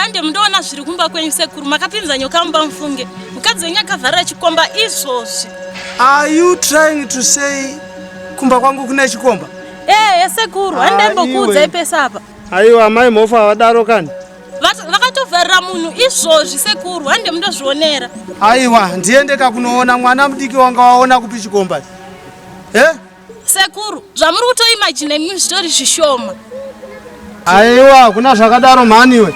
Hande mundoona zviri kumba kwenyu sekuru, makapinza nyoka mumba mufunge. Mukadzi wenyu akavharira chikomba izvozvi. Are you trying to say kumba kwangu kune chikomba? Eh, sekuru, hande mbokuudzai pese apa. Aiwa mai Mhofu havadaro kani. Vakatovharira munhu izvozvi sekuru, hande mundozvionera. Aiwa, ndiende ka kunoona mwana mudiki wanga waona kupi chikomba. Eh? Sekuru, zvamuri kutoimagine imi zvitori zvishoma. Aiwa, hakuna zvakadaro mhani iwe.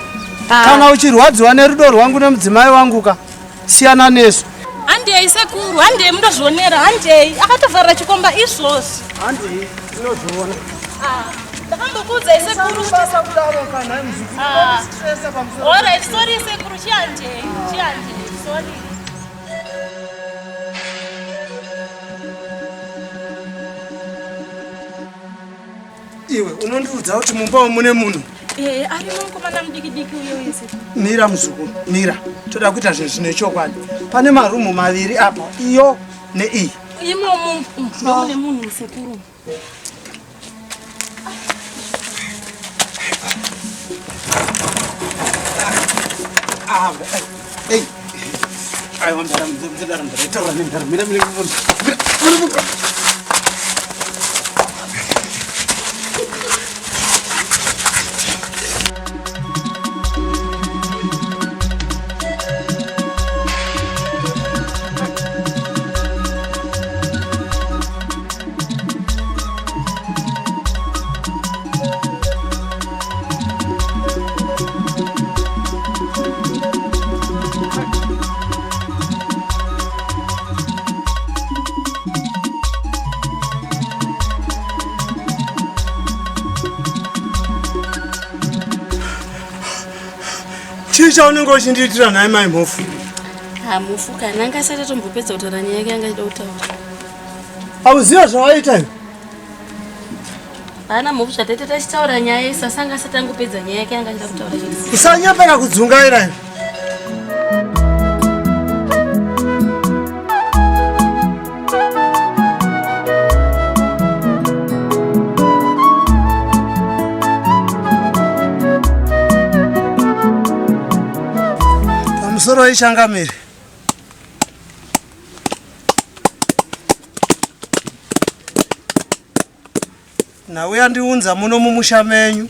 Ah. Kana uchirwadziwa nerudo rwangu nemudzimai wangu ka, siyana nesu. Handei sekuru, handei mundozvionera, handei. Akatovharira chikomba izvozvi. Handei, tinozviona. Ah. Ndakambokuudzai sekuru. Basa kudaro kana muzukuru. Ah. Stressa pamusoro. All right, sorry sekuru, chihandei, chihandei, sorry. Iwe unondiudza kuti mumba umu mune munhu? Eh, arimo mukomana mudiki diki uyo wese. Mira muzukuru, mira. Toda kuita zvinhu zvine chokwadi. Pane marumu maviri apa, iyo neiyi. Imomo mune munhu sekuru. Chii chaunenge uchindiitira nhai mai Mhofu? Ha Mhofu kana anga asati atombopedza kutaura nyaya yake anga achida kutaura. Auziva zvawaita iwe? Haana Mhofu zvataita tachitaura nyaya isu asi anga asati angopedza nyaya yake anga achida kutaura chete. Usanyepera kudzungaira iwe. Pamusoro wechangamire. Nhau yandiunza muno mumusha menyu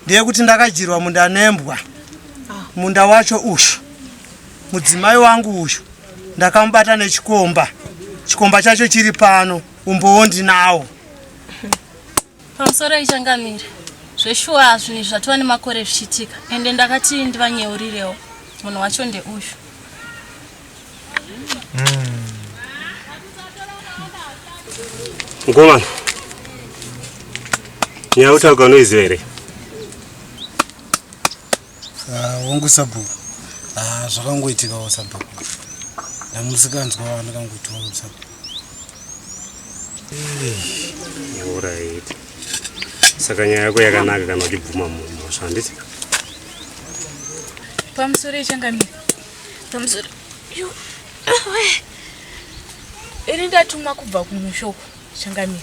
ndeyekuti ndakadyirwa munda nembwa. Munda wacho ushu. Mudzimai wangu uyu ndakamubata nechikomba. Chikomba chacho chiri pano, umbowo ndinawo. Pamusoro ichangamire. Zveshuwa zvinhu izvi zvatova nemakore zvichiitika ende ndakati ndivanyeurirewo. Munhu wacho ndeuyu. Mukomana, nyaya utaura unoiziva here? Ah, wangu sabhuku. Ah, zvakangoitikawo sabhuku. Ndamusikanzwa wandakangoitawo sabhuku. Alright. Saka nyaya yako yakanaka kana uchibvuma mhosva handiti? Pamusoro ichangamire. Pamusoro. Ini ndatumwa kubva kumusha uku changamire.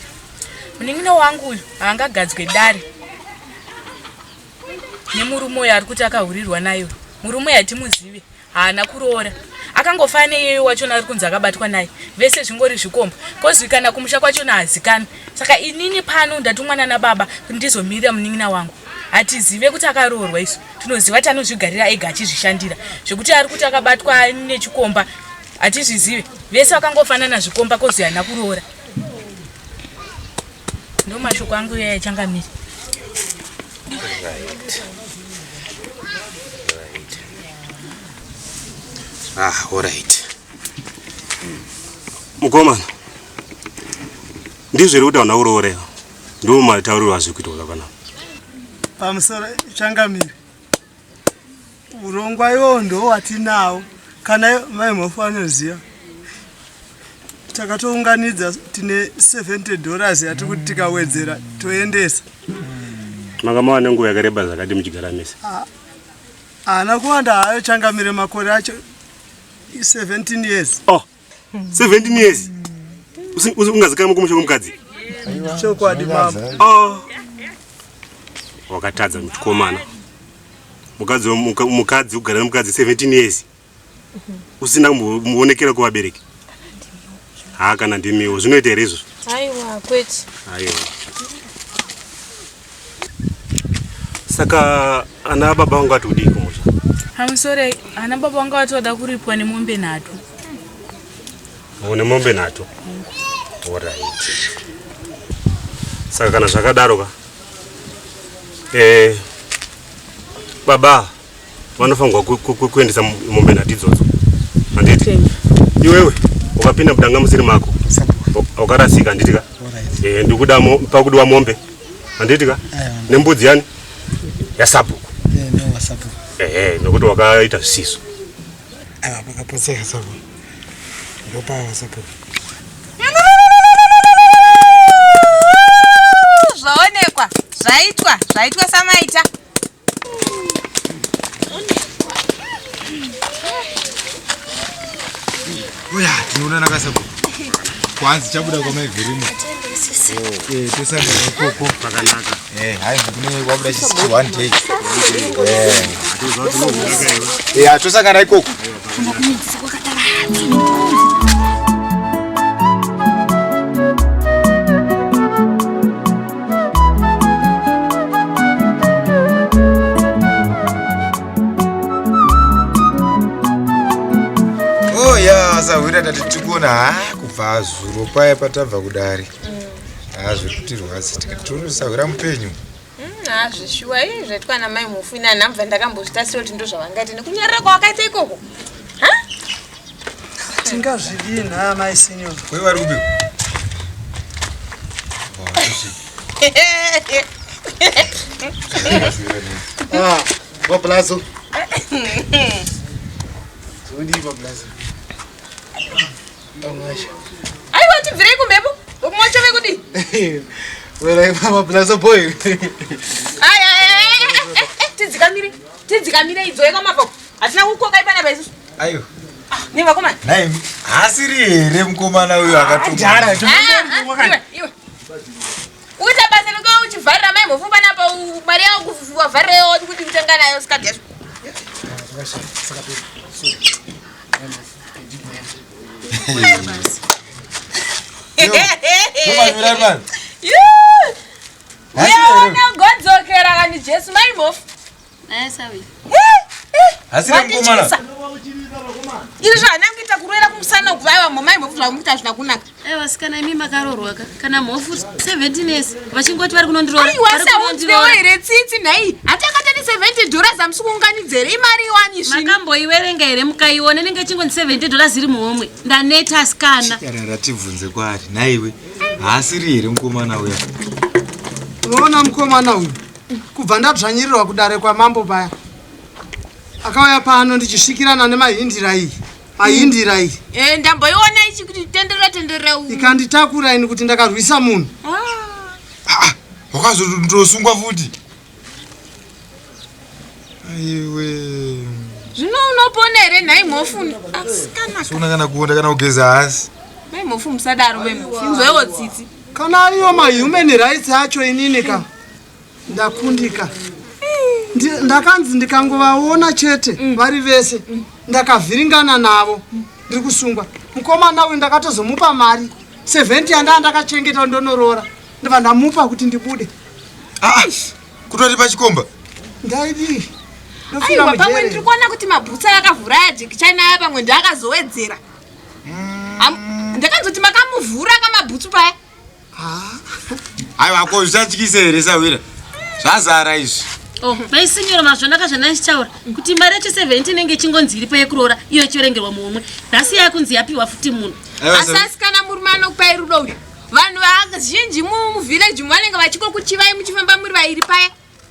Munin'ina wangu uyu haangagadzwe dare nemurume uyo ari kuti akahurirwa naye uyu. Murume uyu hatimuzive, haana kuroora. Akangofanana neiyeyo wachona ari kunzi akabatwa naye. Vese zvingori zvikomba. Kozwi kana kumusha kwachona haazikanwi. Saka inini pano ndatumwa nana baba kuti ndizomirira munin'ina wangu. Hatizive kuti akaroorwa isu. Tinoziva kuti anozvigarira ega achizvishandira. Zvekuti ari kuti akabatwa nechikomba hatizvizive. Vese vakangofanana zvikomba kozwi haana kuroora. Ndo mashoko angu iyaye changamire. Right. Right. Ah, all right. Mukomana. Ndizvo here kuti hauna kuroora iwe? Ndiwo mataurirwo azviri kuitwa panapa. Pamusoro changamire. Urongwa iwowo ndo watinawo kana mai Mhofu anoziva. Takatounganidza tine 70 dollars yatiri kuti tikawedzera toendesa. Manga mava nenguva yakareba zvakadi muchigara mese? Haana kuwanda hayo changamire, makore acho 17 years. Oh, 17 years? Ungazikanwa kumusha kwemukadzi? Chokwadi mama. Oh. Wakatadza muchikomana. Mukadzi mukadzi kugara nemukadzi 17 years usina kumboonekera kuvabereki. Ha kana ndimiwo zvinoita here izvozvo? Aiwa kwete. Aiwa. Saka ana baba vangu vati kudii kumusha? Pamusoro ana baba vanga vatoda kuripwa nemombe nhatu. Une mombe nhatu? Alright. Saka kana zvakadaro ka eh baba vanofanirwa kuendesa mombe nhatu idzodzo. Handiti? Iwewe ukapinda mudanga musiri mako ukarasika handiti ka? Eh ndikuda pakudiwa mombe. Handiti ka? Nembudzi yani? Yasabhuku. Eh no wasabhuku. Eh nokuti wakaita zvisiso. Aiwa pakapotseka sabhuku. Ndopawa sabhuku. Zvaonekwa, zvaitwa, zvaitwa samaita. Oya, tinoonana kasabhuku. Kwanzi chabuda kwamaivhirimo. Eh, tosangana ikoko. Pakanaka. Eh, hai kune kwabuda chisi one day. Eh. Eh, tosangana ikoko. Oh ya, sahwira tati tikuona ha kubva zuro paya patabva kudare. Ha zviri kutirwadza tikati tione sahwira mupenyu. Ha zveshuwa ii zvaitwa namai Mhofu ini handina ndakambozvitasira kuti ndozvavangaite nekunyarara kwavakaita ikoko. Ha? Tingazvidii nhaya mai senior? Kwe vari kupi? Ah, Baplazo. Zodii Baplazo. Amwasha. Aiwa tibvirei kumhepo. Mwacho vekudii? Wera Baplazo boy. Ai ai ai tidzikamire. Tidzikamire idzoe kwamaboko. Hatina kukoka ipana isusu. Aiwa. Ah, nevakomana. Nhaimi, haasiri here mukomana uyu akatumwa? Ah, iwe, iwe. Uita basa rekuva uchivharira mai Mhofu panapa mari yako wavharirewo kuti utenga nayo sikati yacho. Uyaona godzokera kani Jesu mai Mhofu. Hasiri mukomana. Izvi zvahana kuita kuroera kumusana uku vaiva mai Mhofu zvamukuita hazvina kunaka. Aiwa vasikana imi makaroorwa ka kana Mhofu 17 years vachingoti vari kunondiroora. Aiwa saunzwewo here tsitsi nhai hatakatani 70 dollars amusi kuunganidza here imari iwani zvino. Makamboiwerenga here mukaiona inenge ichingonzi 70 dollars iri muhomwe. Ndaneta asikana. Yarara tibvunze kwaari nhaiwe haasiri here mukomana uya. Unoona mukomana uyu kubva ndadzvanyirirwa kudare kwamambo paya akauya pano ndichisvikirana nemahindira iyi mahindira iyi Eh, ndamboiona ichi kuti tenderera tenderera u. ikanditakura ini kuti ndakarwisa munhu. Ah, wakazotosungwa futi. Aiwe. Zvino unopona here nhai Mhofu? Asikana. Sona kana kuonda kana kugeza hasi. Mai Mhofu musadaro mai Mhofu. Inzwaiwo tsitsi. Kana ariyo mahuman rights acho inini ka ndakundika. Ndakanzi ndikangovaona chete vari vese ndakavhiringana navo ndiri kusungwa. Mukomana uyu ndakatozomupa mari 70 yandaa ndakachengeta ndonoroora ndobva ndamupa kuti ndibude. Ah, kutori pachikomba. Ndaidii? Ndofira Aiwa pamwe mujere. ndiri kuona kuti mabhutsu akavhura aya jekichina aya pamwe ndaakazowedzera. Ndakanzoti makamuvhura kamabhutsu paya. Aiwa ko zvichatyisa here sahwira? Zvazara izvi. Oh, mai Sinyoro mazvonaka zvandaichitaura kuti mari yacho 70 inenge ichingonzi iripo yekuroora iyo ichiverengerwa muhomwe. Nhasi yakunzi yapiwa futi munhu. Asi asikana murume anokupai rudo uyu. Vanhu vazhinji muvillage vanenge vachikokuchivai muchifamba muri vairi paya.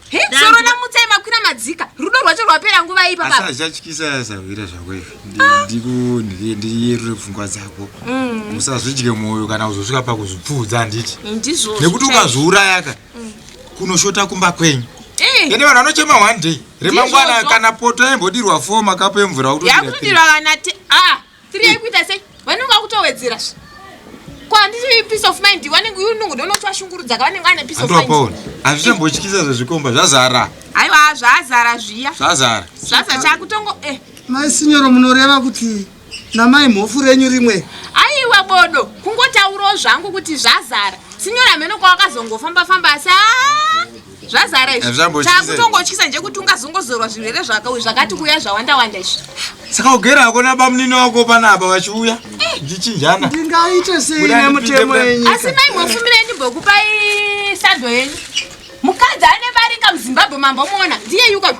He, soro namutsai makwira madzika. Rudo rwacho rwapera nguva ipa Asi baba. hazvichatyisa sahwira zvako izvi. Ndiyerure pfungwa dzako. Usazvidye mwoyo kana kuzosvika pakuzvipfuudza handiti. Ndizvozvo. Nekuti ukazviuraya ka kunoshota kumba kwenyu. Eh. Ende vanhu vanochema one day. Remangwana Ndizvozvo. kana poto yaimbodirwa 4 makapu emvura Yakudirwa kana 3 yekuita sei? Vanenge vakutowedzera zve. Kwanditi peace of mind vanenge unongodonotiwashungurudza ka vanenge vane peace of mind. Andiwapaona. Hazvichambotyisa zvezvikomba zvazara. Aiwa zvazara zviya. Zvazara. Zvaza chakutongo eh. Mai Sinyoro munoreva kuti namai Mhofu renyu rimwe? Aiwa bodo, kungotaurawo zvangu kuti zvazara. Sinyoro hameno kwawakazongofamba famba asi aa zvazara izvi. Hazvambotyisa izvi. Chakutongotyisa nje kuti ungazongozorwa zvirwere zvakati kuuya zvawanda wanda izvi. Saka ugere hako nabamunini wako panapa vachiuya ndichinjana. Ndingaite sei Buda ndipinde, nemutemo buda. yenyika? Asi mai Mhofu mirai ndimbokupai sando yenyu. Mukadzi ane barika muZimbabwe mambomuona ndiye yuka.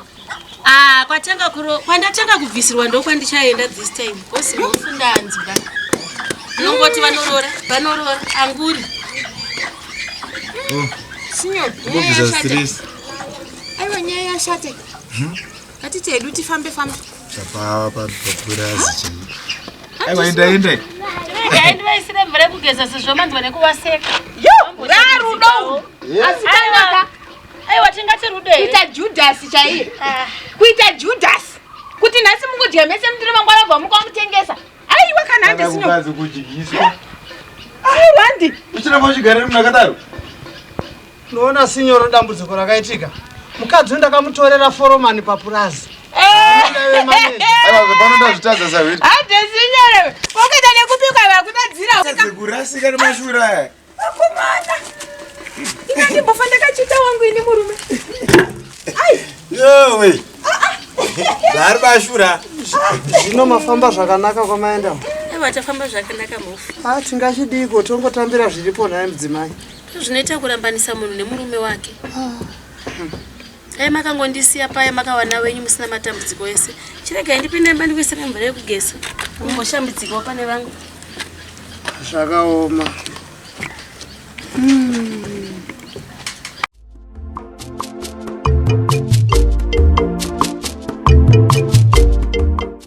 Ah, kwatanga kuro kwandatanga kubvisirwa ndokwandichaenda this time. Bosi mhofu ndanzwa. Unongoti vanoroora, vanoroora anguri. Sinyoro, nyaya Kubvisa yashata. stress. Aiwa nyaya yashata. Ngatiti hedu tifambe fambe. Chapava papurazi chii. Aiwa enda enda. Regai ndivaisire mvura yekugeza sezvo manzwa nekuvaseka. Yo, rarudo. Asi kanaka. Aiwa tingati rudo here? Kuita Judas chaiye. Kuita Judas. Kuti nhasi mukudya mese mundiro mangwana bva mukamutengesa. Aiwa kana hande sinyoro. Mukadzi kudyiswa. Aiwa handi. Uchiramba uchigara nemuna akadaro. Unoona Sinyoro dambudziko rakaitika. Mukadzi uyu ndakamutorera foromani papurazi. Aiwa pano ndazvitadza sahwira. Hande sinyoro. Wakaita nekupika vakutadzira. Kurasika nemashura aya. Akomana. Ina ndimbofa ndakachiita wangu ini murume. Yowe. Zvari bashura. Zvino mafamba zvakanaka kwamaenda. Aiwa tafamba zvakanaka mhofu. Ah, tingachidiko tongotambira zviripo nhai mudzimai. Zvinoita kurambanisa munhu nemurume wake. Dai makangondisiya paya makawana wenyu musina matambudziko ese. Chiregai ndipinde mumba ndikuisire mvura yekugeza. Mumboshambidzikawo pane vangu. Zvakaoma.